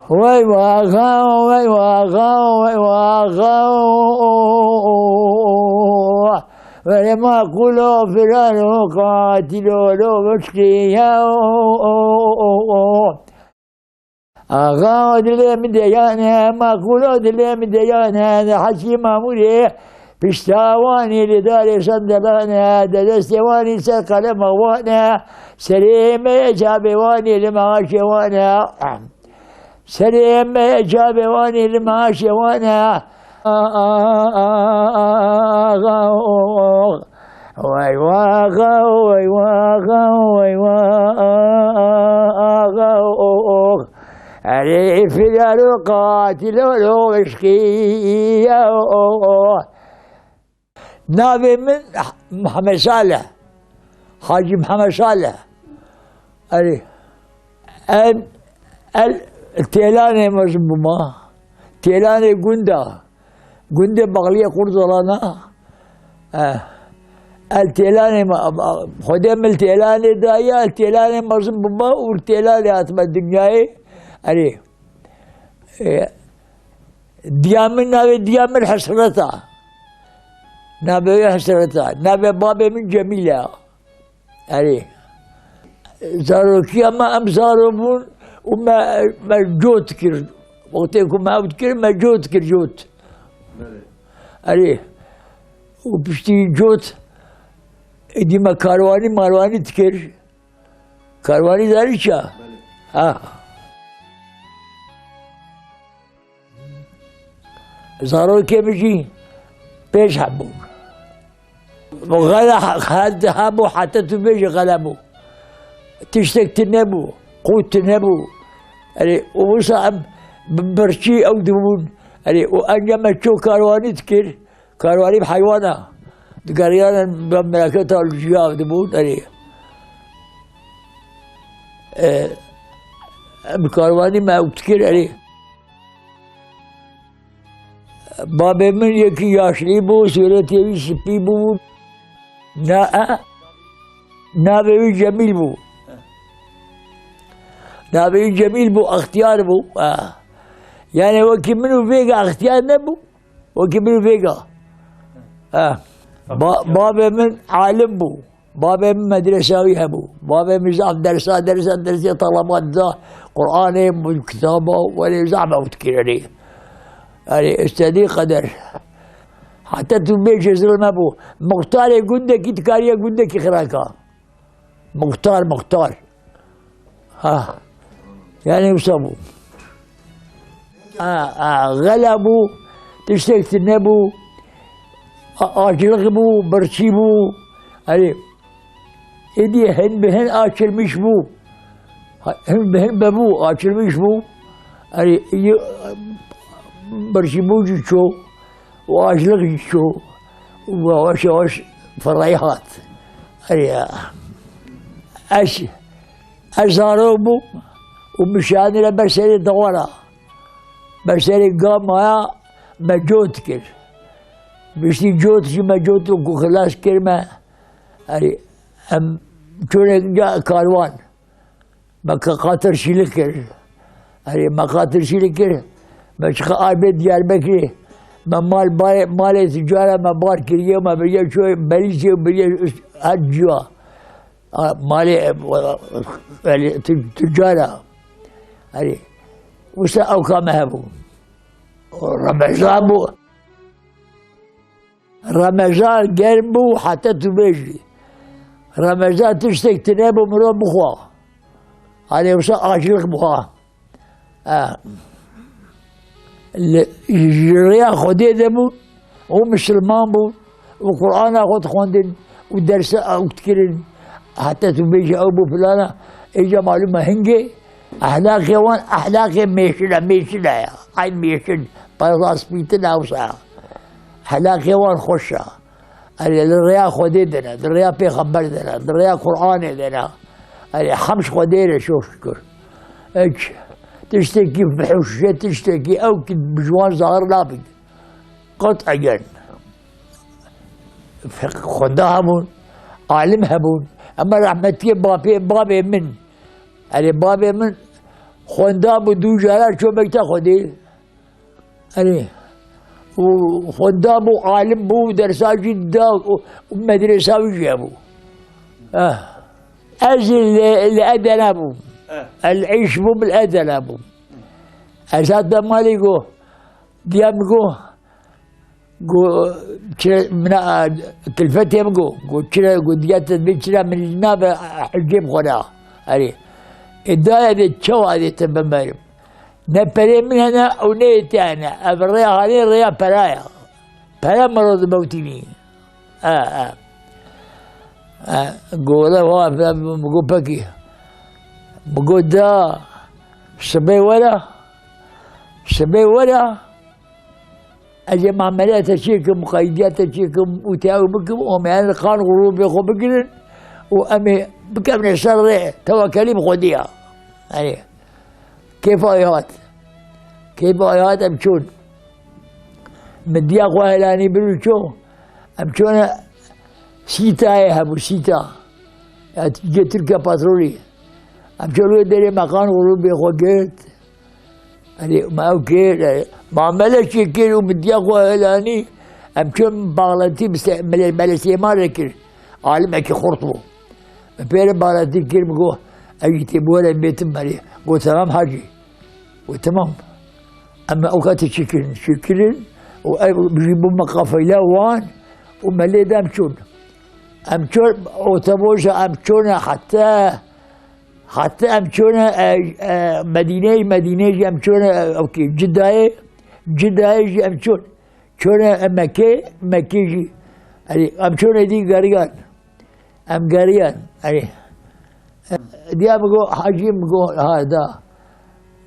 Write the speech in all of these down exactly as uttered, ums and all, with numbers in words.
Wey waxa, wey waxa, wey waxa. Were ma qulo firano qatilo lo vişkiya. Axa dilê min deyane, ma qulo dilê min deyane, Hecî Mamûrê pişta wanî li darê sendelane, de destê wanî ser qelema wane, serê me çavê wanî li maaşê wane. Serê me çavê wanî li maaşê wane. Wey waxa, wey waxa, wey waxa. Erê firaro qatilo lo eşqiya. Navê min Mihemed Salih. Hacî Mihemed Salih. Erê. Em el Têlanê mezin bûma. Têlanê gunda. Gundê Baxliyê Qurdolan a. Eh. El Têlanê me, Xwedê min Têlanê daye, el Têlanê mezin bûma û Têlanê hatime dinyayê. Erê. E, diya min navê diya min Hesret a. Navê wê Hesret a. Navê babê min Cemîl e. Erê. Zarokiya me em zaro bûn û me, me cot kir. Wextê ku me ew dikir, me cot kir, cot. Belê. Erê. Û piştî cot, êdî me karwanî marwanî dikir. Karwanî zarî ça? Belê. Ha. Zarokê min jî pêş hebûn. Xela he-, he-, hebû, heta tu bêjî xela bû. Tiştek tune bû, qût tune bû. Erê, û wisa em bi birçî ew dibûn. Erê, û enca me ço karwanî dikir. Karwanî bi heywana. Digeriyane bi meleketa li ciya dibûn, erê. E, em karwanî me ew dikir, erê. Babê min yekî yaşlî bû, sûretê wî spî bû. Na, e? Navê wî Cemîl bû. Navê wî Cemîl bû, extiyar bû. E. Yani wekî min û vêga extiyar nebû. Wekî min û vêga. E. Ba-, babê min alim bû. Babê min medresa wî hebû. Babê min zaf dersa, dersa, dersê talaba dida. Qur'anê, kitaba, welê zaf ew dikir erê. Erê, istediği kadar. Heta tu bêjî zilme bû. Muxtarê gundekî dikariye gundekî xiraka. Muxtar, muxtar. Ha. Yani wisa bû. A, a, xela bû, tiştek tune bû, a, açlik bû, birçî bû. Erê, êdî hin bi hin açilmiş bû. Ha, hin bi hin bebû, açilmiş bû. Erê, yi, birçî bû jî ço. Û açlik jî ço. Û yavaş yavaş firayî hat. Erê, ez, ez zarok bûm û min şandine ber serê dewara. Ber serê gamaya me cot kir. Piştî cot jî me cot ku xilas kir me. Erê, em çûne ca karwan. Me ke qatirçîlik kir. Erê, me qatirçîlik kir. Me çiqa arbê Diyarbekirê. Me mal barê, malê ticara me bar kiriye, me biriye çoy Belîzê û biriye her ciya. A, malê, e, e, tu-, ticara. Erê, wisa ewka me hebû. Remeza bû. Remeza germ bû, heta tu bêjî. Remeza tiştek tune bû, mirov bixwe. Hanê wisa açlik bixwe. E, li, ji rêya Xwedê de bû, û misilman bû, û Qur'ana xwe dixwendin, û dersa ew dikirin. Heta tu bêjî ew bû filana, êca malûm e hingê, ehlaqê wan, ehlaqê mêşin e, mêşin e ya. Eyn mêşin, peyza spîtin e wisa. Ehlaqê wan xweş e. Erê, li rêya Xwedê de ne, di rêya Pêxember de ne, di rêya Qur'anê de ne. Erê, hemd Xwedê re, çok şükür. Hiç tiştekî fihûşê, tiştekî ew ki bi ji wan zahir nabin. Qet egen. Xwenda hebûn, alim hebûn. Ema rehmetiyê bapê, babê min, Erê, babê min Xwenda bû du cara ço mekte Xwedê. Erê. Û xwenda bû, alim bû, dersa jî da û, û medresa wî jî hebû. Eh. Ez li, li Edene bûm. Eh. El îş bûm li Edene bûm. Ez hatim malê go, diya min go, Go, çi, mina, tilfetê min go, go, çira, go, diya te bê çira min nabe hicê bi xwe re. Erê. E, dayê de çawa de te bimerim? Ne perê min hene û ne yê te hene. Ev rêya hanê rêya pera ya. Pera mero di mewtînî. E, e. E, go, wele, wa, mi go pekî. Mi go da, sibê were. Sibê were. Ez ê mameleya te çêkim, qeydiya te çêkim û te ew bikim, û em ê li qan û rûbê xwe bigirin û em ê bikevine ser rê, tewekelî bi Xwedê ya. Erê. Kêfa wê hat. Kêfa wê hat em çûn. Min diya xwe helanî bir û çû. Em çûne Sîtayê hebû, Sîta. Ya Tirkiye, Tirkiye patrolî. Em çûn wê derê me qan û rûbê xwe girt. Erê, me ew kir, erê, mamelekê kir û min diya xwe helanî, em çûn bağlantî bi se-, mele-, Mele Sêman re kir. Alimekî xurt bû. Min pê re bağlantî kir, min got, ew jî tê bi we re bêtin berê. Got, temam hacî. Got, temam. Em ew katî çêkirin, çêkirin û ew jî bû me qafeyla wan û me lê de em çûn. Em çûn, otobosa em çûne heta Heta em çûne, e, e, Medîneyê, Medîneyê jî em çûne, e, okey, Cidayê, Cidayê jî em çûn. Çûne, e, Mekkê, Mekkê jî. Erê, em çûne dî geriyan. Em geriyan. Erê. E, diya min got, hacî min got, ha, da.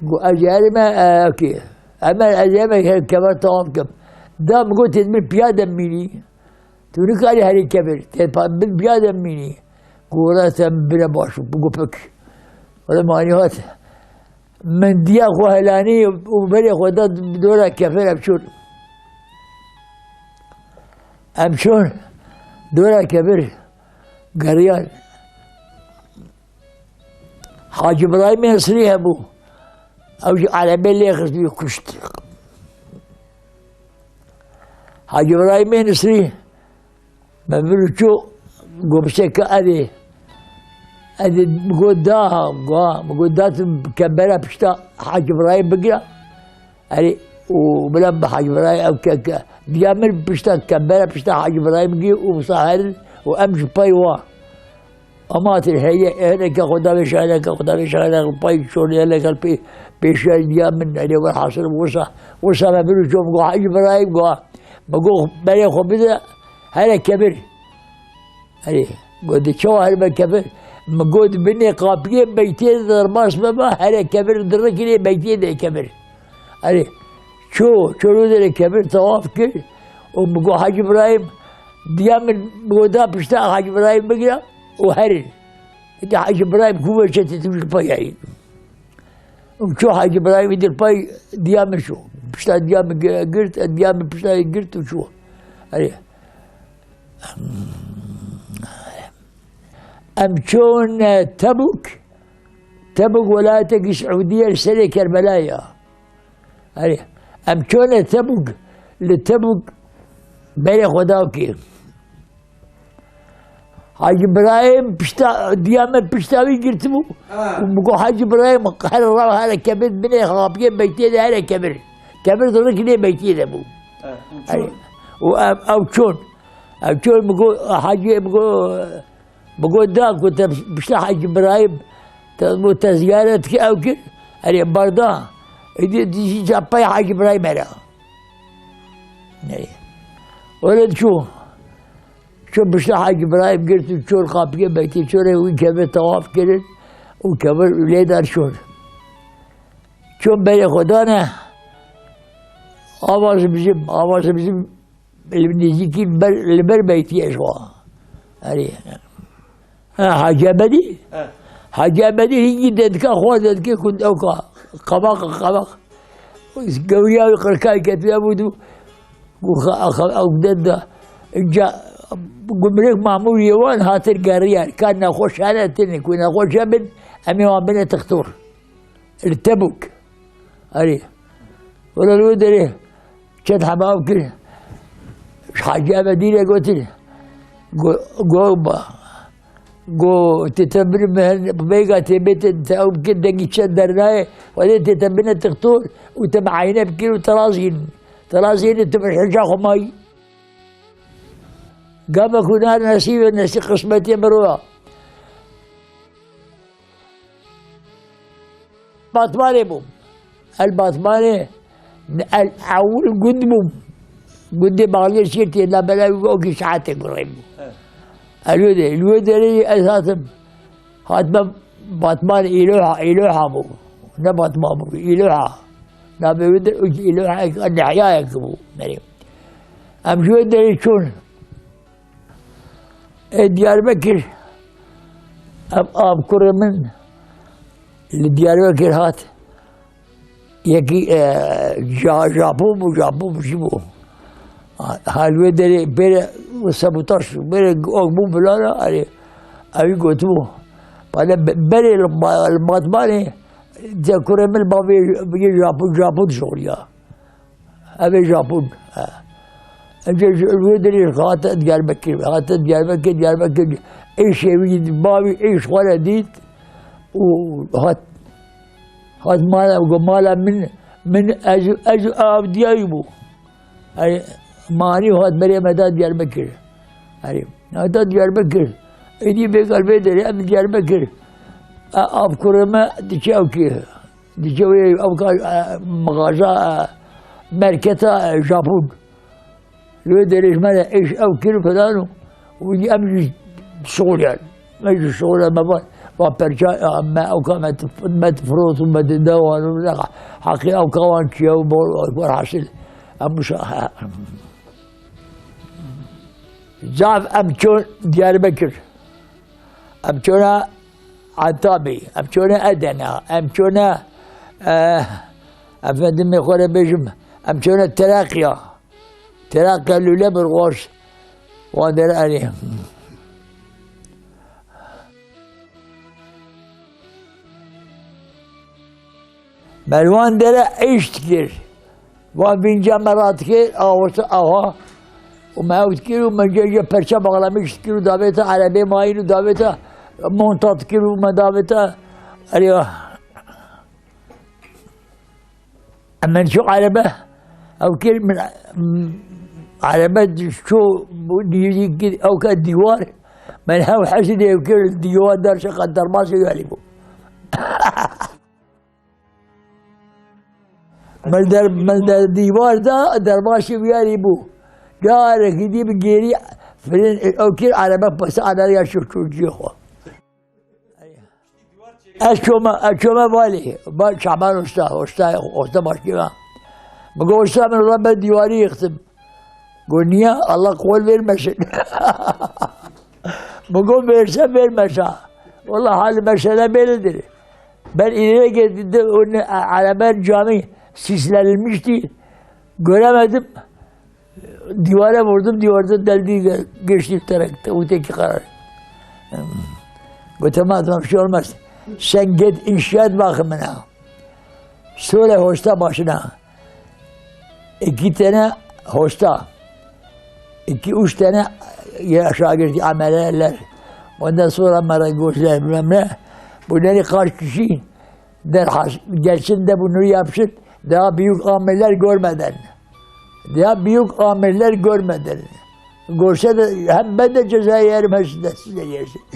Got, ez ê herime, e, okey. Hemen ez ê herime, her kemer tewaf kim. Da min got, tê min piya de mînî. Tu nikarî herî kevir, tê pa-, bi-, piya de mînî. Gora te bire baş û bigo pik. Wele manî hat. Min diya xwe helanî û berê xwe da dora kevir em çûn. Em çûn dora kevir geriyan. Hacî Birahîmê Nisrî hebû. Ew jî erebê lê xist wî kuşt. Hacî Birahîmê Nisrî, me vir û çû, got, "Pişteke erê." Erê, got, "Da, ha, got, ha." Got, "Da tu kembera pişta Hacî Birahîm bigira." Erê, û bila bi Hacî Birahîm ew ke, ke, diya min pişta kembera pişta Hacî Birahîm gî û wisa herin û em ji pey wa. Ama hatin heye, hineke xwe da vê şahineke, xwe da vê şahineke, pey şorê hineke pê, pêşiya diya min, erê, welhasil wisa, wisa me bir û çû, min got, "Hacî Birahîm," got, min got, "Berê xwe bide, here kevir." Erê, got, "Di çawa herime kevir?" Min got, "Binê qapiyê beytê de derbas bebe, here kevir, di rikirê beytê de kevir." Erê, çû, çû rû derê kevir, tewaf kir û min got, "Hacî Birahîm, diya min, min got, da pişta Hacî Birahîm bigira û herin." Îdî Hacî Birahîm ku veşetê tu ji pey herî. Û çû Hacî Birahîm îdî pey diya min çû. Pişta diya min gi-, girt, diya min pişta girt û çû. Erê. Em çûn, e, Tebûk. Tebûk welayetekî Siûdî ye, li serê Kerbelayê ye. Erê, em çûne Tebûk, li Tebûk berê xwe da kê. Hacî Birahîm pişta, diya me pişta wî girtibû. Ha. Û min got, "Hacî Birahîm, here raw, here kevir, binê xapiyê beytê de here kevir." Kevir di rikirê beytê de bû. Ha, û Erê. Çûn. Û ev, ew çûn. Ew çûn, min got, Hacî, min got, Bi got da ku te pişta Hacî Birahîm, te, bu te ziyaret ki ew kir, erê barda. Êdî dî jî ca pey Hacî Birahîm here. Erê. Öyle çû. Çû pişta Hacî Birahîm girt û çû qapiyê beytê çû rê wî kevir tewaf kirin û kevir lê dar çûn. Çûn berê xwe dane. Ava Zimzim, ava Zimzim Li nêzîkî ber, li ber beytiyê ji wa. Erê. Ha, Hacî Emedî? He. Hacî Emedî hingî dedika xwe dedikê ku ew ka, qamaq, qamaq. Gewriya wî qirkayê ketiye bû du. Ku xa-, xa-, ew ded da. Inca gumrek mamûriyê wan hatin geriyan. Ka nexweş hene tine, ku nexweş hebin, em ê wan bine tixtor. Li Tebûk. Erê. Wele li wê derê çend hema ev kir. Ji Hacî Emedî re gotin. Go, go ba. Go, tê te bir meh-, vêga tê bê te, te ew kir dengî çend dernayê. Wele tê te bine tixtor û te meayne bikir û te razîn. Te razîn te min heca xwe mayî. Gava ku nar nesîbe, nesî qismetê miroya. Batmanê bûm. El Batmanê, el ewil gund bûm. Gundê Balê Şîrtê, la bela wî okî saetê gurê bû. Evet. El wê de, el wê derê ez hatim. Hatime Batman Îloha, Îloha bû. Ne Batman bû, Îloha. Navê wê de Îloha, nehyayek bû. Merê. Em ji wê derê çûn. E, Diyarbekir, ev avkurê min li Diyarbekir hat. Yekî, e, Ja-, Japon bû, Japon bû, çi bû? Ha, ha, li wê derê bêre sabotaj, bêre ok bû bilana, erê, ewî gotibû. Bale be-, berê li ma-, li Batmanê, kurê min li bavê yê Japon, Japon dişuxuliya. Ev ê Japon. He. Înce ji wê derê hate Diyarbekir, hate Diyarbekir, Diyarbekir. Êşê wî, bavî êş xwe re dît û hat, hat mala, got, "Mala min, min ez, ez avdiyayî bû." Erê, manî hat berê me da Diyarbekir. Erê, hata Diyarbekir. Êdî vêga li vê derê em Diyarbekir. E, avkurê me diçe ew kê. Diçe wê ew ka, e, mixaza, e, merketa, e, Japon. Li wê derê ji me re êş ew kir filan û, û em jî şixulyan. Me jî şixulyan me va, va perça, e, me ew ka me tif-, me tifrot û me didewan û ne heqê ew ka wan çiye û bol, werhasil. Em wisa, zaf em çûn Diyarbekir. Em çûne Entabê, em çûne Edena, em çûne, eh, efendimê xwe re bêjim, em çûne Tereqiya. Tereqiya lûle bir xweş, wan dere erê. Me li wan dere êş dikir. Wan vînca me radikir, awirti aha. Û me ew dikir û me cê cê perça baxlamîş dikir û davêta erebê mayîn û davêta monta dikir û me davêta. Erê, em min çû erebe, ew kir min, erebe çû dîrî kir, ew ke dîwar, min hew hesî dê ew kir dîwar der şeqa dermasê welî bû. Min der, min der dîwar da, derbaşê wiyarî bû. Carekî dî bi gêrî firin, ew kir erebe pesa anariya şu çocuğu xwe. Ez çome, ez çome valî. Ba Şaban Usta, usta, usta başkî va. Min got, "Usta, min Rabbe dîwarî yıktım." Got, "Niye? Allah kol vermesin." Min got, "Verse vermese. Vallahi hali mesele bellidir." Ben ileri geldiğimde onu, a-, Araben Camii sislenilmişti. Göremedim. Divara vurdum, divarda deldi, ge-, geçti, terek, öteki karar. Got, "Tamam, tamam, bir şey olmaz. Sen git inşaat bakımına. Söyle hosta başına." İki tane hosta, iki üç tane ya şagirdi ameleler. Ondan sonra mara gözler bilmem ne. Bunları kaç kişi derhal gelsin de bunu yapsın. Daha büyük ameller görmeden. Daha büyük ameller görmeden. Görse de hem ben de ceza yerim, hem siz de, siz de yersiniz.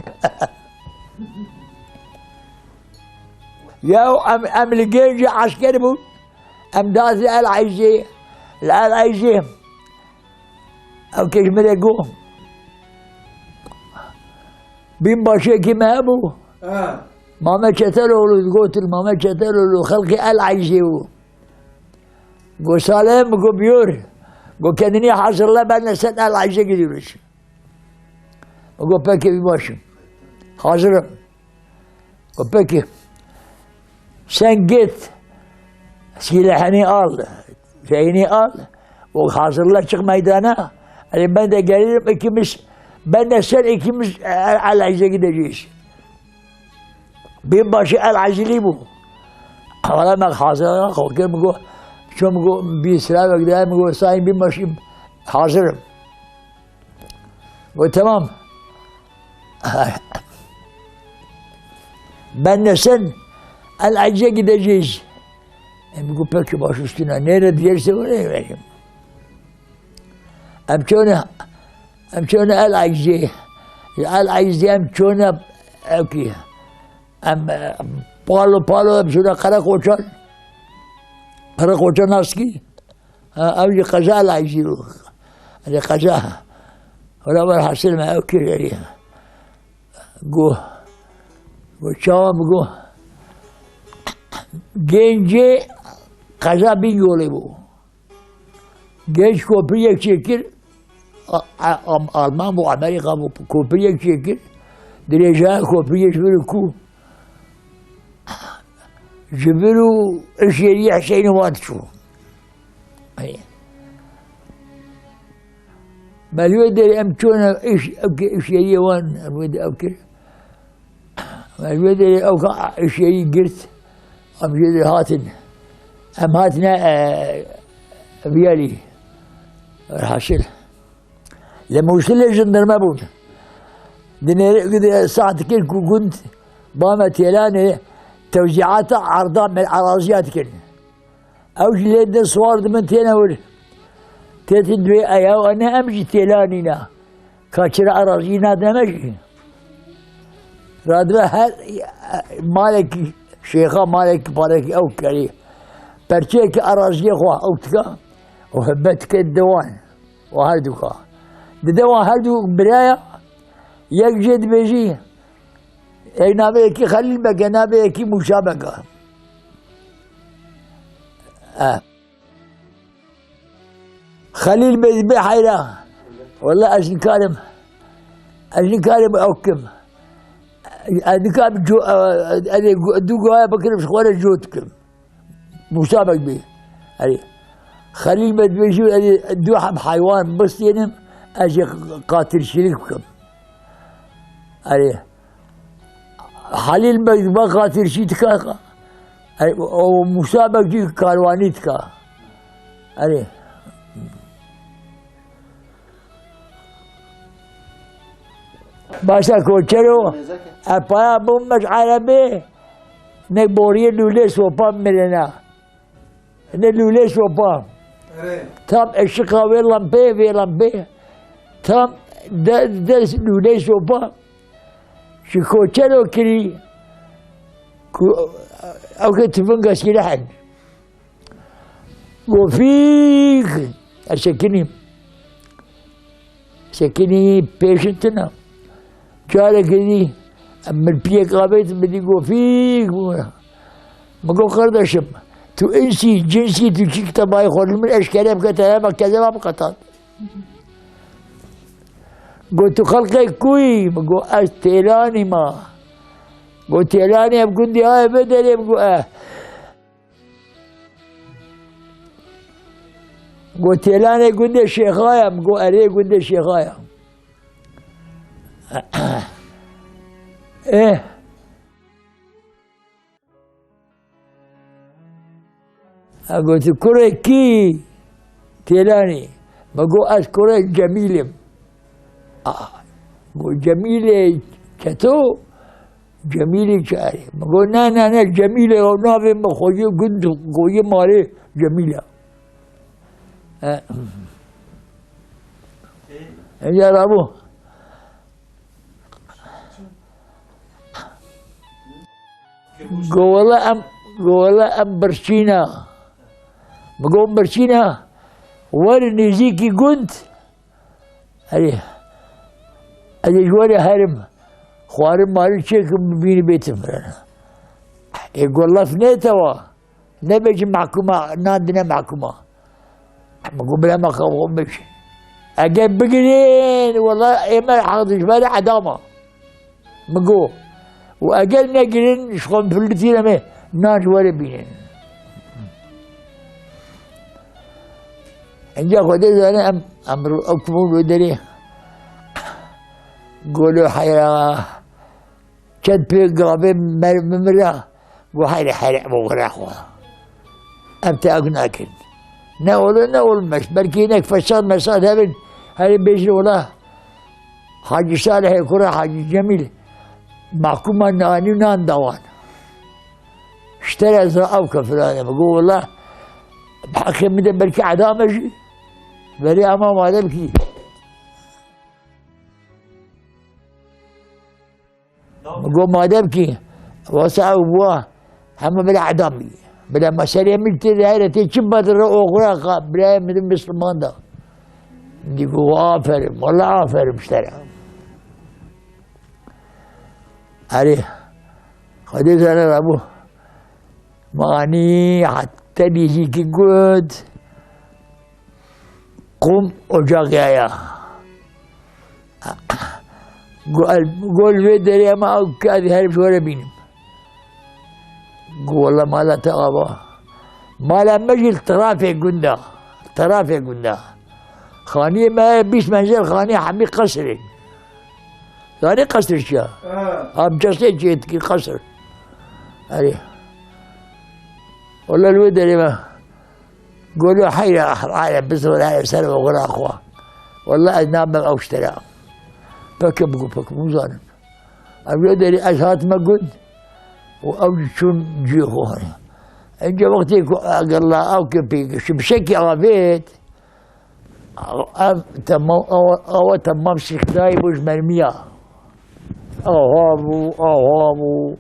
Ya em, em li genci asker bûn. Em dazî El Eyzê, li El Eyzê. Ew kê ji min re got. Bîn başiyekî me hebû. Ha. Mame Çeteloğlu, gotin Mame Çeteloğlu, xelkê El Eyzê bû. Got, "Salih mi?" Got, "Buyur." Got, "Kendini hazırla, ben de sen El Eyz'e gidiyoruz." Got, "Peki, bir başım. Hazırım." Got, "Peki. Sen git. Silahını al. Şeyini al. O hazırla, çık meydana. Hani ben de gelirim, ikimiz, ben de sen ikimiz El, El Eyz'e gideceğiz." Binbaşı El Eyzli bu. Wala me hazir xwe kir, min got, çûm, min got, bî silavek daye, min got, sayın binbaşım, hazırım. Got, tamam. Ben de sen El Acize gideceğiz. E, min got, peki, baş üstüne. Nereye dilerse oraya vereyim. Em çûne, em çûne El Acize. El Acize em çûne, ewkî. Em, e, palo palo em çûne Qereqoçan. Qereqoçan naskî. Ha, ew jî qeza El Acize bû. Erê qeza. Wela welhasil me ew kir erê. Got, got çawa min got. Gencê qeza Bînyolê bû. Genç kopiriyek çêkir, a-, a-, am-, Alman bû, Amerîka bû, kopiriyek çêkir, dirêjaya kopiriyê ji vir û ku, ji vir û iş yerî Hüseyin wan diçû. Ey. Me li wê derê em çûne iş, ew ke iş yeriyê wan, em wê de ew kir. Em ji wê derê ew ka êşiyeyî girt, em ji wê derê hatin. Em hatine, e, Viyalî. Hasil. Li Mûsilê jindirme bûn. Dinêre, di saet kir ku gund ba me Têlanê tewzîata erda me, eraziya dikin. Ew jî lê din siwar dibin têne wir. Têtin divê eya ne em jî Têlanî ne. Ka çira erazî nadine me jî. Radibe her malekî şêxa, malekî parekî ew kerî. Perçeyekî eraziyê xwe ew dika û hebe dike dide wan. Û her du ka. Dide wan her du biraya, yek jê dibêjî, ê navê yekî Xelîl Beg e, navê yekî Mûsa Beg e. E. Xelîl Beg bê heyra. Wele ez nikarim. Ez nikarim ew kim. Ez nikarim co-, e, e, du guhaya bikirim, ji xwe re cot kim. Mûsa Beg bê. Erê. Xelîl me dibêjî, erê, du heb heywan bistênim, ez ê qatilçilik bikim. Erê. Xelîl me, me qatilçî dika. Erê, o Mûsa Beg jî karwanî dika. Erê. Başa koçero, e, paya bûm me ji erebê, ne boriyê lûlê sopa mirina. Ne lûlê sopa. Erê. Tam eşiqa wê lempê, vê lempê. Tam de-, des lûlê sopa. Ji koçero kirî, ku ew ke tivinga sîreh in. Gofîk! Ez sekinî. Sekinî pêşin tine. Carekê dî, em min piyek avêt, min dî gofîk bû. Min got, kardeşim, tu insî, cinsî, tu çi kitabayê xwe li min eşkere bike, te hema kezeba biqetan. Got, tu xelqê kuyî? Min got, ez Têlanî ma. Got, Têlanî ev gundî aye vê derê? Min got, eh. Got, Têlanê gundê Şêxaya? Min got, erê, gundê Şêxaya. Eh. Ha, got, kurê kî? Têlanî. Min got, ez kurê Cemîl im. Ah, got, Cemîlê çeto? Cemîlê çi erê? Min got, ne, ne, ne, Cemîlê o navê min, xweyê gund, xweyê malê Cemîl e. E, e, ya rabû. Go wele em, go wele em birçîna. Min got, birçîna, wer nêzîkî gund. Erê, ez ê ji we re herim, xwarin marin çêkim, bibînim bêtim. Ê, got, lef nêtewa, nebêjin mehkûma, nan dine mehkûma. Min got, bila me xwe bêjin. Eger bigirin, wela ê me heq dijber edama. Min got, û eger negirin, ji xwe min pirlitî re me nan ji we re bînin. Înca Xwedê zane em, em ro-, ew tim û wê derê golo heyra, çend pê gavê mer-, mimira, Got, "Heyre, heyre, bo xira xwe. Em te ak nakin." Ne ola, ne olmaz. Belkî hinek fesad mesad hebin. Herê bêjin ola. Hacî Salihê kura Hacî Cemîl. Mahkûma nanî û nan dawan. Ji te re ez ew ke filan e. Min got, "Wela, bi heqê min de belkî edam e jî." Berê ama madem kî. Min got, "Madem kî wesa ew bûa, hema bila edam bî. Bila meselê min tê de heyre tê çi bedire oxira xa, bila min de Misliman da." Dî got, "Aferin, wela aferin ji te re." Erê, Xwedê zere rabû. Manî heta nêzîkî got, "Qum ocaxê ya." Got, "Got li wê derê ema ew kadî herî ji we re bînim." Got, "Wela mala te ava." Mala me jî li terafê gunda. Terafê gunda. Xaniyê me bîst menzel xaniyê hemî qesirê. Zanî qesir çi ya? Ha. Am cesê çê dikî qesir. Erê. Wela li wê derê me. Golo heyre, heyre, bizor, heyre, ser oxira xwe. Wela ez nabem ew ji te re. Peke bû, peke bû zanim. Ev wê derê ez hatime gund û ew jî çûn cihê xwe. Înca wextê ku eger la ew ke pê şimşekê avêt, ev temam, ew, ew temam sîxdayî bû ji mermiya. Awa bû, awa bû,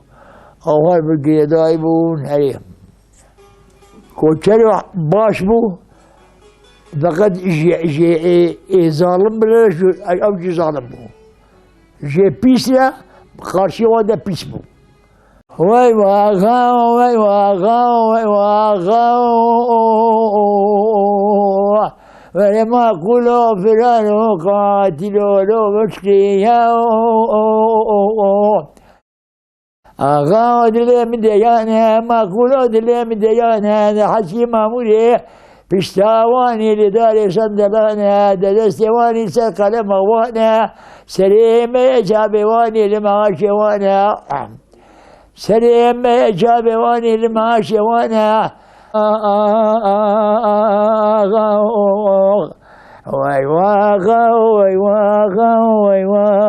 awa bi girêdayî bûn, herê. Koçero baş bû, feqet ji, ji ê, ê zalim bire, ji, ew jî zalim bû. Ji pîs re, qarşî wan de pîs bû. Wey waxa, wey waxa, wey waxa. Were ma kulo firano katilo lo vişkiya. Axa dilê min deyane, maqulo dilê min deyane, Hecî Mamûrê pişta wanî li darê sendelane, de destê wanî ser qelema wane, serê me çavê wanî li maaşê wane. Serê me çavê wanî li maaşê wane. Wey waxa, wey waxa, wey waxa.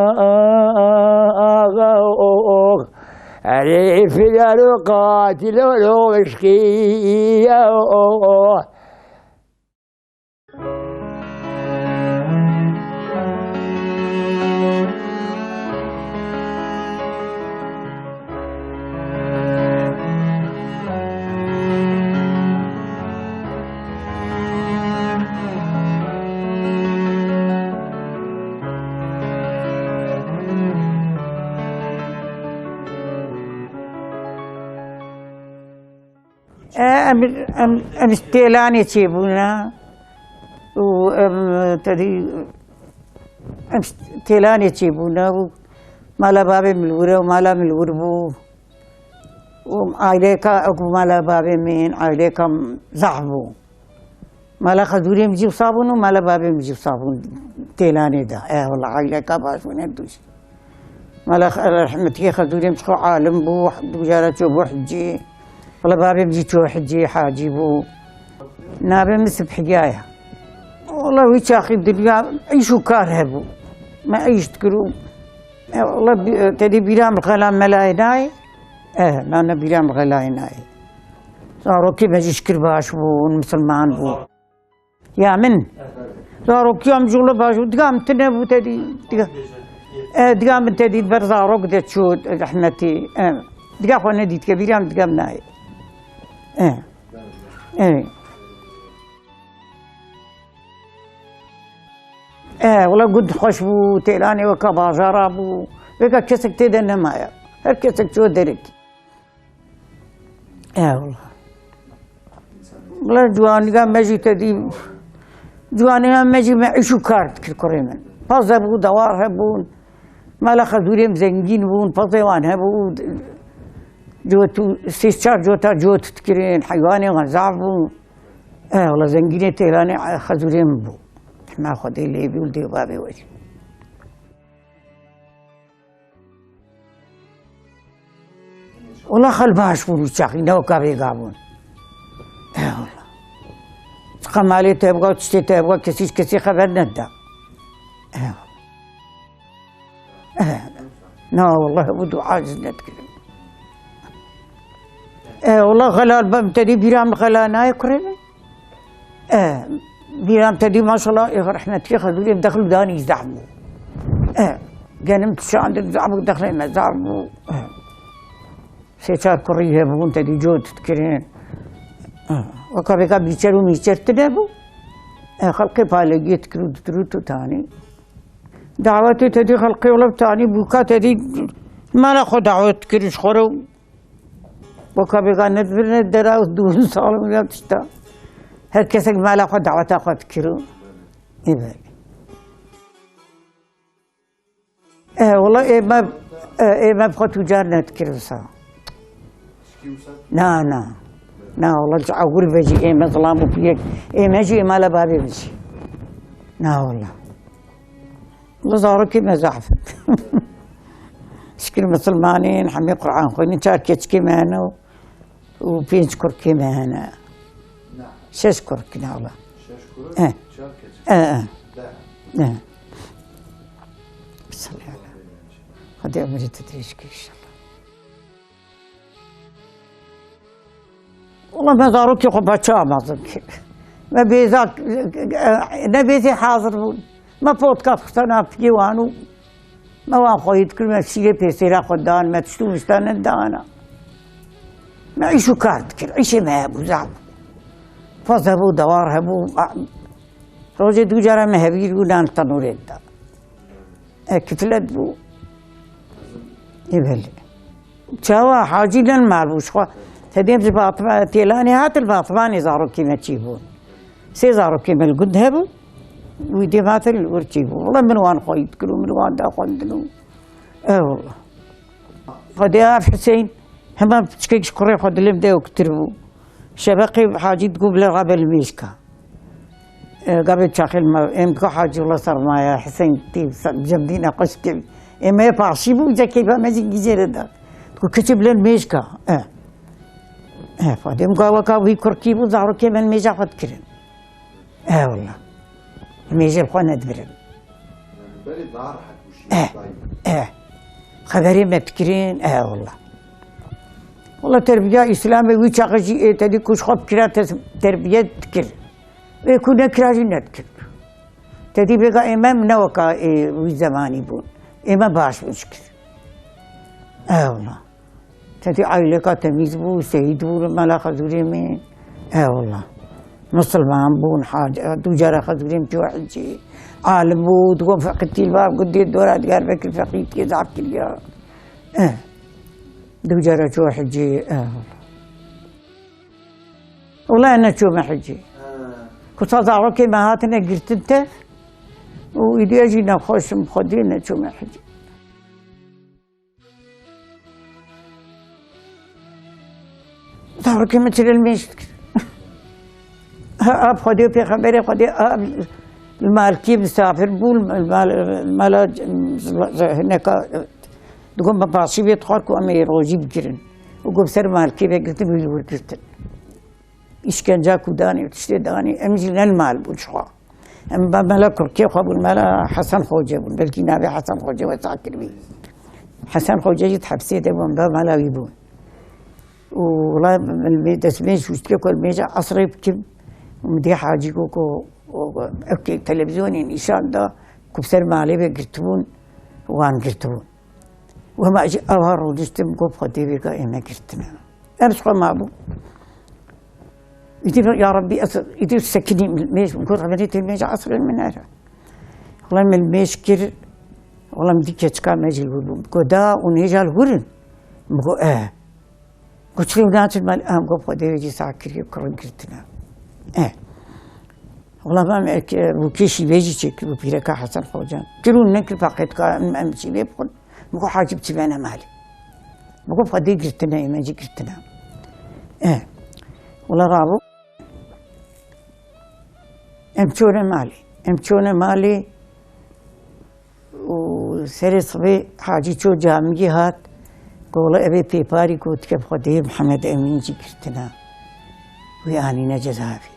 Erê firaro qatilo lo eşkiya. E, em, em, em ji Têlanê çêbûne û em, tedî, em ji Têlanê çêbûne û mala babê min li wir e û mala min li wir bû. Û aileyeka ku mala babê min, aileyeka zehf bû. Mala xezûrê min jî wisa bûn û mala babê min jî wisa bûn Têlanê de. E, wela aileyeka baş bûn her du jî. Mala xe-, rehmetî xezûrê min ji xwe alim bû, du cara çû bû hicî. Wela babê min jî çû hicî, hacî bû. Navê min Sibhiya ye. Wela wî çaxî dinya îş û kar hebû. Me îş dikir û, e, wela bî-, tedî bîra min xela melayê nayê. E, nane bîra min xelayê nayê. Zarokê me jî şikir baş bûn, misilman bûn. Ya min. Zarokiya min jû li baş bû. Diga min tune bû tedî. Diga. E, diga min tedî ber zarok de çû rehmetî. E, diga xwe nedît ke bîra min diga min nayê. E. E. E, wela gund xweş bû, Têlanê weka bajara bû. Weka kesek tê de nemaye. Her kesek çû derekî. E, wela. Wela ciwaniya me jî tedî, ciwaniya me jî me îş û kar dikir kurê min. Pez hebû, dewar hebûn. Mala xezûrê min zengîn bûn, pezê wan hebû. Cot û sê çar cota cot dikirin, heywanê wan zaf bûn. E, wela zengînê Têlanê, e, xezûrê min bû. Hema Xwedê lê bî û li dê û babê we jî. Wela xel baş bûn û çaxî ne weka vêga bûn. Eyvallah. Çiqa malê te bû, tiştê te bû, kesî ji kesî xeber neda. Eyvallah. Eh, na, wela bu dua ji nedikirin. Eh, wela xelal bem, te dî bîra min xela nayê kurê min. Eh, bîra min te dî maşallah, eh, rehmetî xezûrê dexil danî zehf bû. Eh, genim tişandin zehf bû, dexlê me zehf bû. Eh. Sê çar kurî hebûn, te dî cot dikirin. Weka vêka bîçer û mîçer tune bû. E, xelkê palegiyê dikir û ditir û tutanî. Dawetê te dî xelkê wele tanî bûka te dî mala xwe dawet dikir ji xwe re. Weka vêka nedibirine dera û dûr û salim ya tişta. Her kesek mala xwe daweta xwe dikir û. Ê belê. E, wela ê me, e, ê me bi xwe tûcar nedikir wisa. Na, na. Na, wela ji ewil ve jî ê me zilam û piyek. Ê me jî ê mala bavê min jî. Na, wela. Wela zarokê me zehf in. Şikir misilmanên, hemî Quran xwînin, çar keçikê me hene û û pênc kurkê me hene. Na. Şeş kurk ne wela. Şeş kurk, eh, çar keçik. Eh, eh. Deh. Eh. Salih Allah. Hadi ömrü te dirêj kir inşallah. Wela me zarokê xwe beça mezin kir. Me bêza, ne bêzê hazir bûn. Me podcast xistena piyê wan û me wan xweyî dikir, me şîrê pêsêra xwe dan, me tişt û mişta nedana. Me îş û kar dikir, îşê me hebû, zaf. Faz hebû, dewar hebû. Rojê du cara me hevîr bû, nan tenûrê da. E, kitlet bû. Ê belê. Çawa hacî ne li mal bû, ji xwe. Te dêm ji Fatma, Têlanê hat li Fatmanê zarokê me çî bûn. Sê zarokê me li gund hebûn. Wî dêm hatin li wir çî bûn. Wela min wan xweyî dikir û min wan da xwendin û. E wela. Xwedê ev Hüseyin, hema piçkek ji kurê xwe dilim de yektir bû. Şebeqê hacî digot bile rabe li mêşka. E, gavê çaxê li me, em digo hacî wela sermaye, Hüseyin tê, se-, cem dîne xweş kevî. Ê me paşî bû, îca keyfa me jî gîjê re da. Digo keçê bile li mêşka. E. E, Fadê, em ga weka wî kurkî bû, zarokê me li mêja xwe dikirin. E, wela. Mêjê xwe nedibirin. Berê daha rehet bû şî. E, e. Xeberê me dikirin, e, wela. Wela terbiya Îslamê wî çaxê jî, e, te dî ku ji xwe bikira te-, terbiye dikir. Ê ku nekira jî nedikir. Te dî vêga ê me ne weka, e, wî zemanî bûn. Ê me baş bûn şikir. E, wela. Te dî aîleka temîz bû, seyîd bû, mela xezûrê min. E wela. Misilman bûn, hac-, du cara xezûrê min çû hicî. Alim bû, digo feqî tîlva, got dê dora digar vekir feqî tê zaf kiriya. E. Du cara çû hicî, e wela. Wela ne çûme hicî. Kusa zarokê me hatine girtin te. Û îdiya jî nexweş im, xwedê ne çûme hicî. Zarokê min çi li mêj dikir. Ha, ha, Xwedê û Pêxemberê Xwedê, ha, li malkî misafir bû, li mal-, mala, hineka, digot me paşî vê dixwar ku em ê rojî bigirin. Û got ser malkê vegirtin, wî li wir girtin. Îşkenca ku danê, tiştê danê, em jî ne li mal bûn ji xwe. Em ba mela kurkê xwe bûn, mela Hesen Xoce bûn. Belkî navê Hesen Xoce wesa kiribî. Hesen Xoce jî di hepsê de bûn, ba mela wî bûn. Û wela min destmêj hûştike ku mêja esrê bikim. Û min dê hacî got ku, û, û, ev kê televizyonê nîşan da ku bi ser malê ve girtibûn, wan girtibûn. Wema jî ewa rûniştim, got, Xwedê vêga ê me girtine. Em ji xwe mabû. Îdî ya Rebbî, ez îdî sekinî mêj, got, Rebenî tê mêja esrên min nere. Wela min mêj kir, wela min dî keçika me jî li wir bû. Got, da û nêja li wir in? Min got, e. Got, çi naçin mal, em got, Xwedê wê jî sah kiriye, kurin girtine. E. Wela me, me, ke, bûkê şîvê jî çêkir û pîreka Hesen Xocan. Kir û nekir feqîrka em, em şîvê bixwin. Min got, Hacî biçî bene malê. Min got, Xwedê girtine, ê me jî girtine. E. Wela rabû. Em çûne malê. Em çûne malê. Û serê sibê Hacî çû camiyê hat. Wela evê pêparî gotike bi Xwedê Mihemed Emîn jî girtine. Wî anîne cezaevî.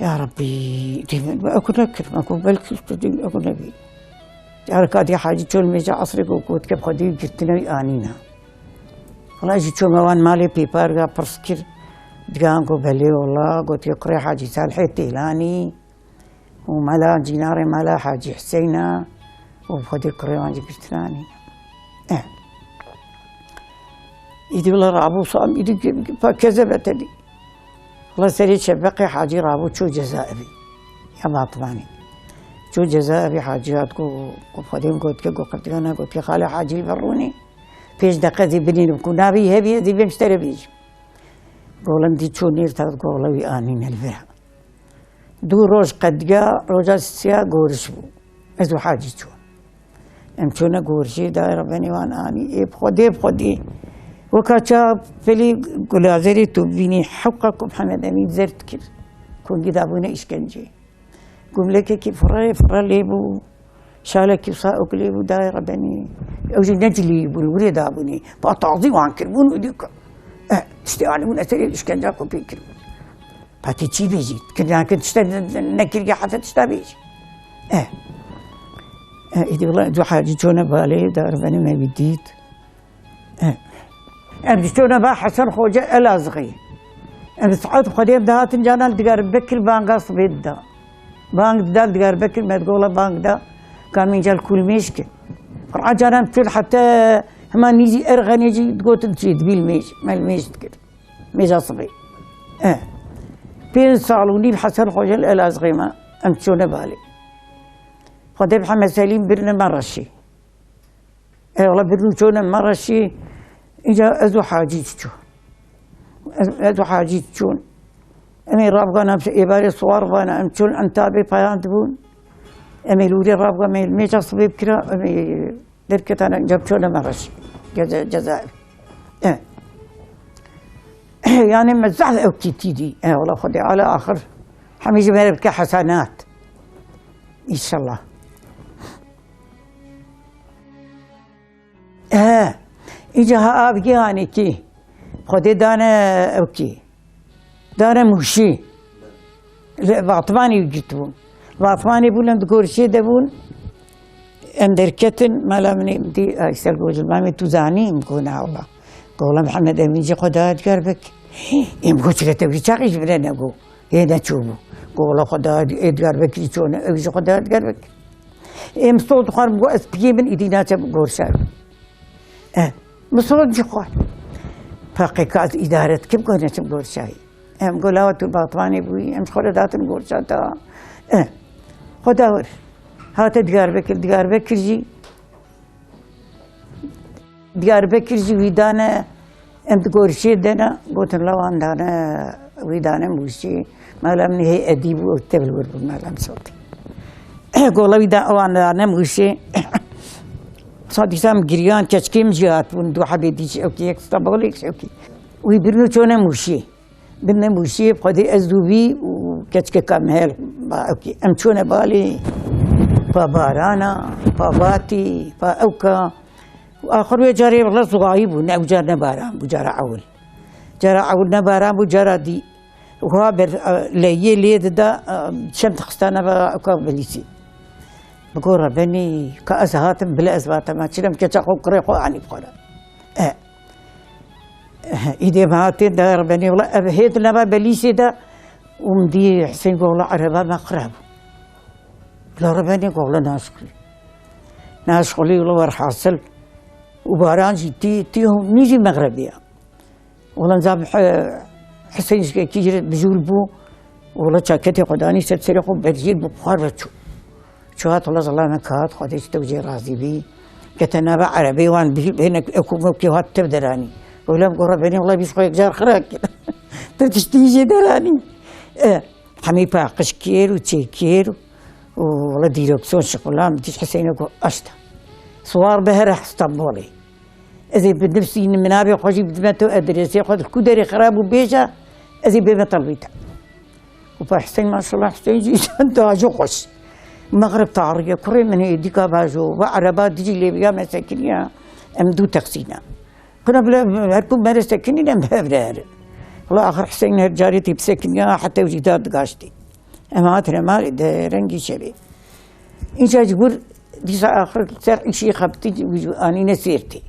Ya Rabbî, dîvin, eku nekirim, eku belkî tu dî, eku nebî. Careka dî Hacî çû li mêja esrê got, gotike bi Xwedê wî girtine wî anîne. Wela jî çûme wan malê pêpar ga pirs kir. Digan got, belê wela, gotike kurê Hacî Salihê Têlanî. û mala Cînarê mala Hacî Huseyna û xwedî kurê wan jî girtinanî. Eh. Îdî wila rabû sam, îdî pa kezebete dî. Wila serê çebeqê Hacî rabû çû cezaevî. Ya Batmanî. Çû cezaevî Hacî hat ku, ku xwedî min gotike, ku qirtiyana gotike, xalê Hacî li vir rûnî. Pêş deqe zî binînim ku navî hebî, ez ê bêm ji te re bêjim. Golim dî çû nêr tat gola wî anîne li vir. Du roj qediya, roja sisiya goriş bû. Ez û Hacî çûn. Em çûne gorişê, dayê rebenê wan anî. Ê bi Xwedê, bi Xwedê. Weka ça pelî gulazerê tu bînî, hewqa ku Mihemed Emîn zer dikir. Kongî dabûne îşkencê. Gumlekekî firê, fire lê bû. Şalekî wisa ok lê bû, dayê rebenî. Ew jî necilî bûn, wirê dabûnî. Pa tazî wan kirbûn û dîka. Eh, tiştê anîbûne serê, îşkenca ku pê kiribûn. Pekî çî bêjî? Kirina kir tişte ne-, ne-, nekiriye heta tişta bêjî. Eh. Eh, îdî wela du Hacî çûne balê, dayê rebenî me wî dît. Eh. Em ji çûne ba Hesen Xoce Elazığî. Em saet Xwedê em dihatin canan Digerbekir banga sibê dida. Bang dida Digerbekir me digola bang da. Kamîn cel kul mêj ki. Qur'a canan pil heta hema nîzî Erxenê jî digotin çi dibîl mêj. Mel mêj dikir. Mêja sibê. Eh. Pênc sal û nîv Hesen Xoce li Elazığê me. Em çûne balê. Xwedê Mihemed Selîm birine me reşî. E, wela birin çûne me reşî. Înca ez û Hacî çû. Ez, ez û Hacî çûn. Em ê rabgana, em êvarê siwar vana, em çûn Entabê peyand bûn. Em ê li wîrê rabgan, em ê mêja sibê bikira, em ê derketane, înca çûne me reşî. Ceza-, cezaevî. E. Yani me zehf ew kîtî dî. E, wela Xwedê ala axir. Hemî ji me re bike hesenat. Înşallah. He, îca ha avgê hanekî. Xwedê dane ew kî. Dane mûşî. Li Vatmanê wî girtibûn. Vatmanê bûn, em di gorşê de bûn. Em derketin, mala min ê min dî, Aysel gojil, mamê tu zanî? Min got, na wela. Gola Mihemed Emîn jî xwe da Edgar Bekir. Êm got, çile te wî çaxî ji bire nego. Hê neçûbû. Gola xwe da Edgar Bekirî çûne, ew jî xwe da Edgar Bekir. Êm sol dixwarim, got, ez piyê min îdî naçe gorşa. E, min sol jî xwar. Paqê ka ez îdare dikim, got neçim gorşayî. Em got, lawa tu Batmanê bûyî, em ji xwe re datin gorşa te. E, xwe da wir. Hate Diyarbekir, Diyarbekir jî Diyarbekir jî wî dane, em di gorişê de ne, gotin la wan dane, wî dane mûşê, mala min hê edî bû, ew tevil wir bû, mala min sotî. Gola wî da, wan dane mûşê, sa dîsa min giriyan, keçikê min jî hatibûn, du hebê dî jî, ew kî yek Stenbolê, yek jî ew kî. Wî birin û çûne mûşê. Bin me mûşiyê, xwedê ez û wî û keçikeka min heye, ba, ew kî, em çûne balê, pa barana, pa vatî, pa ewka. Û axir wê carê wela zixayî bû, ne ew car ne baran bû, cara ewil. Cara ewil ne baran bû, cara dî wiha ber, e, leyê lê dida, e, çend xistane ve ewka belîsî. Bi gora benî, ka ez hatim bile ez vatema, çirem keça xwe kurê xwe anî bi xwe re. E. Îdê me hatê de rebenê, wela ev hêt nava belîsê de û min dî Husên got, wela ereba me xirab bû. Wela rebenê got, wela naşixulî. Naşixulî, wela werhasil. Û baran jî tî, tî hûn nî jî mexrebiya. Wela nizam, eh, Husên ji kekî jî re bijûl bû. Wela çaketê xwe danî ser serê xwe, berjîr bi buxar ve çû. Çû hat, wela zilame kat, Xwedê ji te û cê razî bî. Kete nava erebê wan bî, bêne ew ku mewkê hat tev deranî. Wela min got, rebenê, wela bîst xwe yek car xira kir. Tu tiştî jê deranî. E, hemî paqij kêr û çêkêr û, û wela dîreksiyon şixula min dît Huseyne got, aşta. Siwar be here Stenbolê. Ez ê binivîsînim, min navê xwe jî bidime, tu edresê xwe di ku derê xirab bû bêje, ez ê bême telbî te. Û pa Husên, maşallah, Husên jî daha jî xweş. Mexrib tariye, kurê min hê dîka bajo, ve ereba dijî lê ya me sekiniya. Em du teqsî ne. Kuna bile her ku mere sekinî ne bi hev re herin. Wala axir Hüseyin her carê tê bisekiniya heta ew jî dar digaştî. Em hatine malê de rengî şevê. Înca ji wir dîsa axir ser îşî xebitî anîne Sêrtê.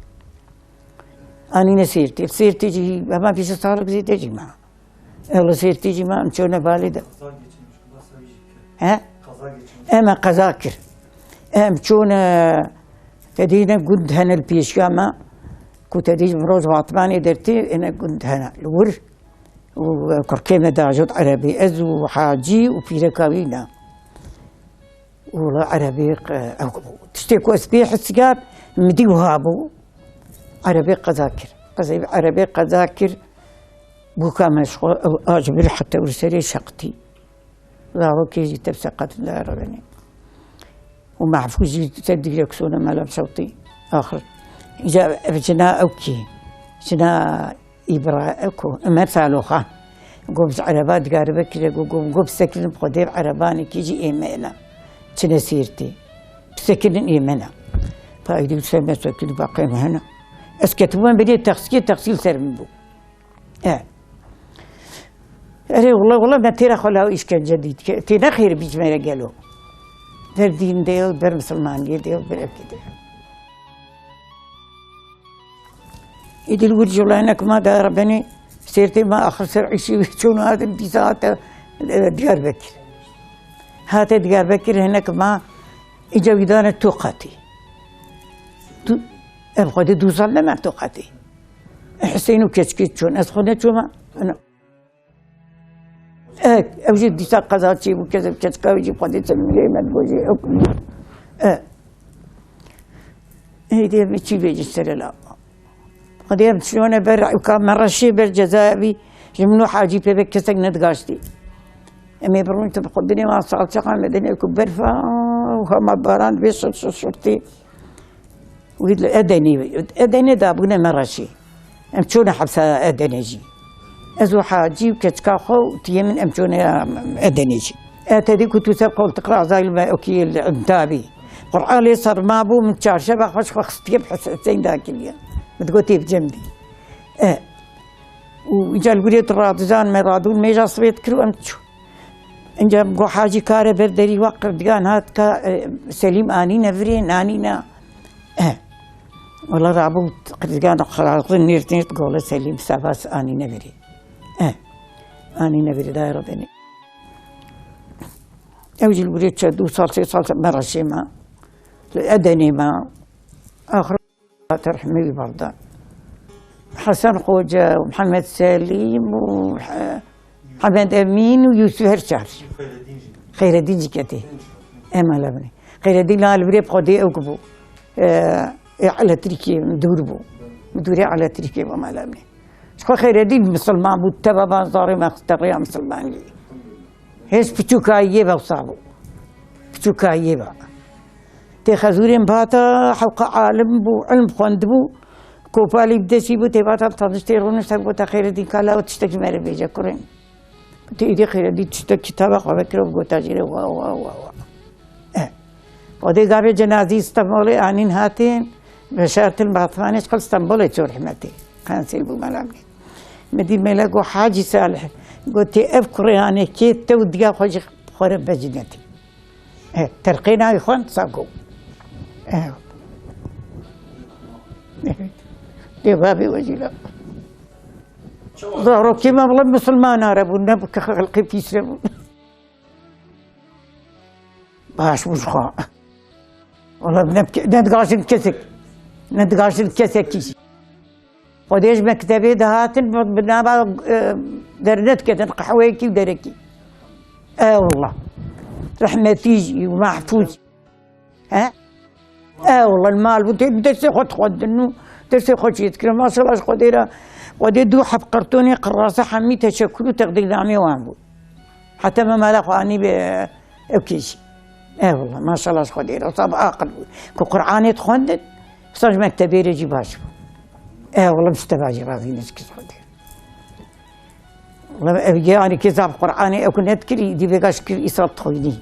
Anîne Sêrtê. Sêrtê jî hema pêşe salik zêde jî ma. Ewle Sêrtê jî ma em çûne balê de. He? Em e qeza kir. Em çûne tedî ne gund hene li pêşiya me. Ku tedî ji mirov ji Batmanê dertê ene gund hene. Li wir û kurkê me dajot erebî. Ez û Hacî û pîreka wî ne. Wala erebê qe-, ew bû. Tiştê ku ez pê his kar, min dî wiha bû. Erebê qeza kir. Qezê erebê qeza kir. Bûka me ji xwe ew a ji vir heta wir serê şeqtî. Zarokê jî tev seqet li erebê ne. Û Mehfûz jî ser dîreksiyona me lem şewtî. Axir. Îca ev cina ew kî? Cina Îbra-, ku Ömer Saloxan. Got, ji ereba digaribe kire, got, got, got, bisekirin bi Xwedê bi erebanekî jî ê me êne. Çine Sêrtê. Bisekirin ê me ne. Pa êdî ser me sekirî baqê me hene. Ez ketibûme binê teqsiyê, teqsî li ser min bû. E. Erê, wala, wala, me têra xwe law îşkence dît. Tê ne xêr bî ji me re gelo. Ber dîn de yo, ber misilmaniyê de yo, ber evkê de yo. Îdî li wir jolanek ma da rebenê Sêrtê ma axir ser îşî wî çûn hatin dîsa hate, e, Diyarbekir. Hate Diyarbekir hinek ma îca wî dane tu qatî. Tu, ev xwedê du sal ne me tu qatî. E, Hüseyin û keçikê çûn. Ez xwe neçûma. Ana. E, ew jî dîsa qeza çêbû, kes-, keçika wî jî Xwedê ser milê me digo jî ew. E. Êdî em çi bêjin serê la. Xwedê em şûne ber ewka me reşê ber cezayevî ji min û Hacî pê ve kesek nedigaştî. Em ê birûn tu bi xwe dinê wan salçaxa me dinê ku berfa û hema baran dibê şir şir şirtî. Wî li Edenê, Edenê dabûne me reşê. Em çûne hepsa Edenê jî. Ez û Hacî û keçika xwe û tiyê min em çûne Edenê jî. E, te dî ku tu ser qoltiq razayî li me okî li intabî. Qur'an lê ser ma bû, min çarşeva xwe ji xwe xistiye bi Hüseyin dakiriye. Min digot tê bi cem dî. E. Û îca li gurê tu radizan me radûn mêja sibê dikir û em diçûn. Înca min got, Hacî kare ber derî we qirdigan hat ka, e, Selîm anîne virê, nanîne. E. Wala rabû qirdigan xiraxin nêrt nêrt gole Selîm sabas anîne virê. E. Anîne virê dayê rebenê. Ew jî li gurê çe du sal, sê sal me reşê me. Li Edenê me. Axir Terhimê wî balda. Hesen Xoce û Mihemed Selîm û, e, Hemed Emîn û Yûsif her çar. Xeyreddîn jî ketê. Em mala min ê. Xeyreddîn la li birê bi Xwedê ew bû. E, ê elektrîkê dûr bû. Dûrê elektrîkê bû mala min ê. Ji xwe Xeyreddîn misilman bû, teva van zarê me xiste rêya misilmaniyê. Hêj piçûkayiyê be wisa bû. Piçûkayiyê be. Tê xezûrên bata hewqa alim bû, ilm xwendibû, kopalî bi destî bû, tê bata taniştê rûnişt, hevgota Xêredîn ka lawo tiştek ji me re bêje kurên. Tê îdî Xêredîn tiştek kitaba xwe vekiro, gota jê re wa, wa, wa, wa. Eh. Xwedê gavê cenazî Stenbolê anîn hatên, veşartin Batmanê ji qel Stenbolê çû rehmetê. Qensê bû mela min ê. Min dî mele got, Hacî Salih, gotê, ev kurê anê kê te û diya xwe jî xwe re becinetî. Eh, terqê navê xwe sa go. Eh. Dê bavê we jî la. Zarokê me bila misilman re bûn, ne xelqê pîs re bûn. Baş bû ji xwe. Wala ne, ne digaşin kesek. Ne digaşin kesekî jî. Xwedê ji mektebê dihatin, bi, bi nava, e, dernediketin, qehweyekî û derekî. Ewla. Rehmetî jî û Mehfûz. He? Ewla, li mal bû, tê dersê xwe dixwendin û dersê xwe çê dikirin. Maşallah ji Xwedê re, Xwedê du heb qertonê qirase hemî teşekkür û teqdîrnameyê wan bû. Heta me mala xwe anî be, ew kêşî. Ewla, maşallah ji Xwedê re. Wisa bi aqil bû. Ku Qur'anê dixwendin, wisa ji mektebê re jî baş bû. Ewla, bi steva jî razî ne ji kî ji Xwedê. Wala ev, yanî, kê zaf Qur'anê ew ku nedikirî, dî vêga şikir îsal dixwînî.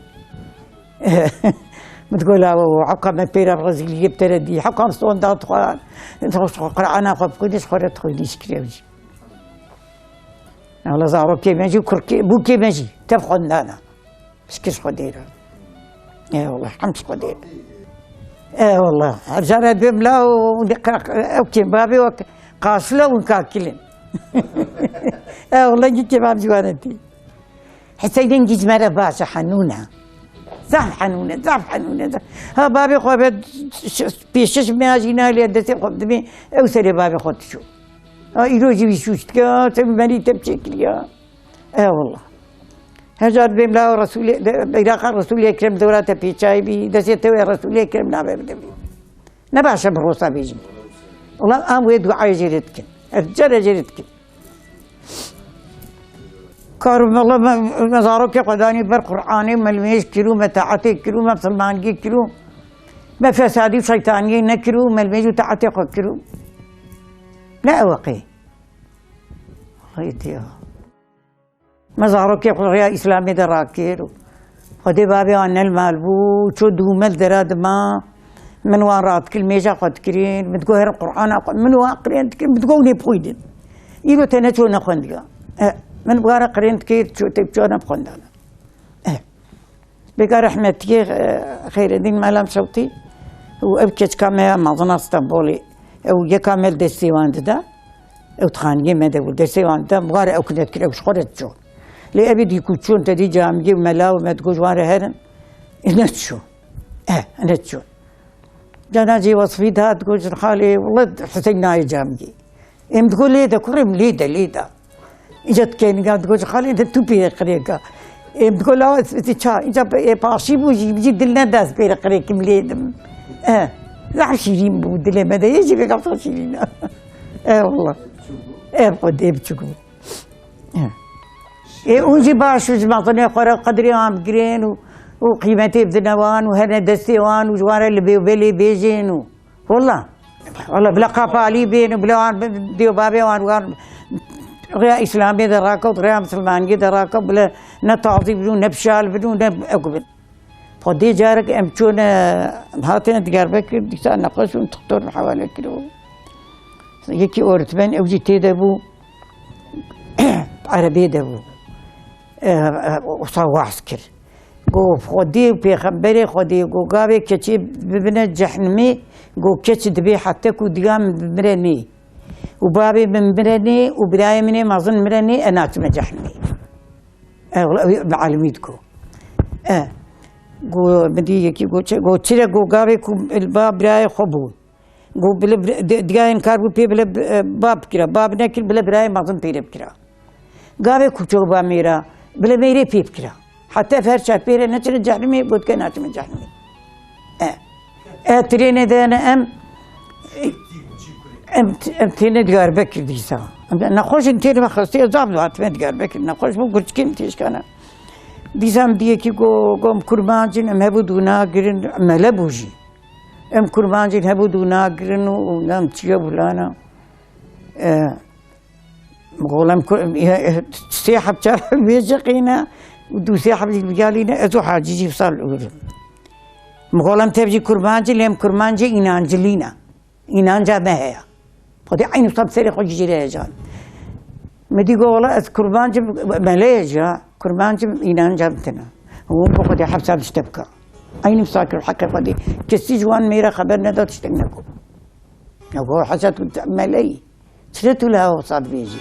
Min digot, "Lawo, heqa me pêra rezîliyê bi te re dî. Heqa em sonda dixwe, Qur'ana xwe bixwînî, ji xwe re dixwînî, ji kirê wî." Wela zarokê me jî, kurkê, bûkê me jî, tev xwendana. Şikir ji Xwedê re. Ê wela, hemd ji Xwedê re. Ê wela, her cara bêm la û, û li qiraq, ew kêm babê wek qaşile û kakilin. Ê wela, gî kêmam ciwanetî. Hiseynên gî ji me re baş e, henûn e. Zaf henûn e, zaf henûn e. Ha, babê xwe be, ş-, pêşiş me ya jî nalê destê xwe bidimê, ew serê babê xwe diçû. Ha, îro jî wî şûş dike, ha, te merî te bi çêkiriya. E, wallah. Her car dibêm la Resûlê, de, beyraxa Resûlê Ekrem dewra te pêçayî bî, destê te wê Resûlê Ekrem nabe bidevî. Ne baş e bi rosa bêjî. Wala em wê duayê jê re dikin. Her care jê re dikin. Kar wala me, me zarokê xwe danî ber Qur'anê, me limêj kirû, me taetê kirû, me misilmangî kirû. Me fesadî û şeytaniyê nekirû, me limêj û taetê xwe kirû. Ne ew qê. Wallahî diya. Me zarokê xwe rêya Îslamê de rakir û Xwedê babê wan ne li mal bû, çû dû me li dera dima, min wan radikir, mêja xwe dikirin, min digot herin Qur'ana xwe, min wan qirênd dikir, min digot hûn ê bixwînin. Îro te neçû nexwendiya. E, min bi wan re qirênd dikir, çû te çû nexwendana. E. Bêka rehmetiyê, e, Xeyredîn Melam Şewtî û ev keçika me ya mezina Stenbolê, ew yeka me li destê wan dida, ew di xaniyê me de bû, destê wan dida, min wan re ew kinet kir, ew ji xwe re diçû. Lê evî dî ku çûn te dî camiyê û mela û me digot ji wan re herin, ê nediçû. E, nediçû. Cana cê wesfî dihat, digot ji xalê, wele Hiseyn nayê camiyê. Em digot lê de, kurê min lê de, lê de. Îca dikeniga digot ji xalê de tu pê qirêka. Em digot la ti ça, îca ê paşî bû jî, jî dil ne dest pê qirêkim lê dim. E, zaf şîrîn bû dilê me de, yê jî vêga zaf şîrîn e. E, wallah. E, Xwedê biçûk bû. E. Ê, hûn jî baş û ji mezinê xwe re qedrê wan bigirin û, û qîmetê bidine wan û hene destê wan û ji wan re li bê û belê bêjin û. Wala. Wala bila qapalî bên û bila wan bi-, dê û babê wan, wan rêya Îslamê de rakewt, rêya Misilmaniyê de rakewt, bila ne tazî bin û ne bi şal bin û ne ew bin. Xwedê carek em çûne, hatine Diyarbekir, dîsa nexweş bûn, doktor min hewale kir û yekî öğretmen ew jî tê de bû, erebê de bû. E, e, wisa waz kir. Go Xwedê û Pêxemberê Xwedê, go gavê keçê bibine cehnimê, go keç dibê hete ku diya min bimire nê. Û babê min bimire nê û birayê min ê mezin mire nê, e naçime cehnimê. E, wala, ew bi alimî diko. E, go min dî yekî go çi, go çire, go gavê ku ba birayê xwe bû. Go bile bir-, di-, diya inkar bû pê bile, e, bab kira. Bab nekir bile birayê mezin pê re bikira. Gavê ku çorba mêra, bile mêrê pê bikira. Heta ev her çar pê re neçine cehnimê, got ke naçime cehnimê. E. E, trênê de ne em, em, em têne Diyarbekir dîsa. Em nexweş in têne me xestê, zaf hatime Diyarbekir. Nexweş bû, gurçikê min têşkana. Dîsa em diyekî go, gom kurmancin, em hev û dû nagirin, mele bû jî. Em kurmancên hebû dû nagirin û, û nem çiye bulana. E, golam ku-, e, e, sê heb çar heb mêje qîne û dû sê heb jî bigalîne, ez û Hacî jî sal ûr. Golam tev jî kurmancî, lê em kurmancê înancilî ne. Înanca me heye. Xwedê eynî wisa bi serê xwe jî jê re hejan. Min dî got, "Wela ez kurmancim, mele ye jî ha. Kurmancim, înanca min tine." Hûn bi Xwedê hepsa min tişte bike. Eynî wisa kir, heqê Xwedê. Kesî ji wan mêre xeber neda, tiştek negot. Ya got, "Hesa tu te-, mele yî. Çire tu li hewa wisa dibêjî?"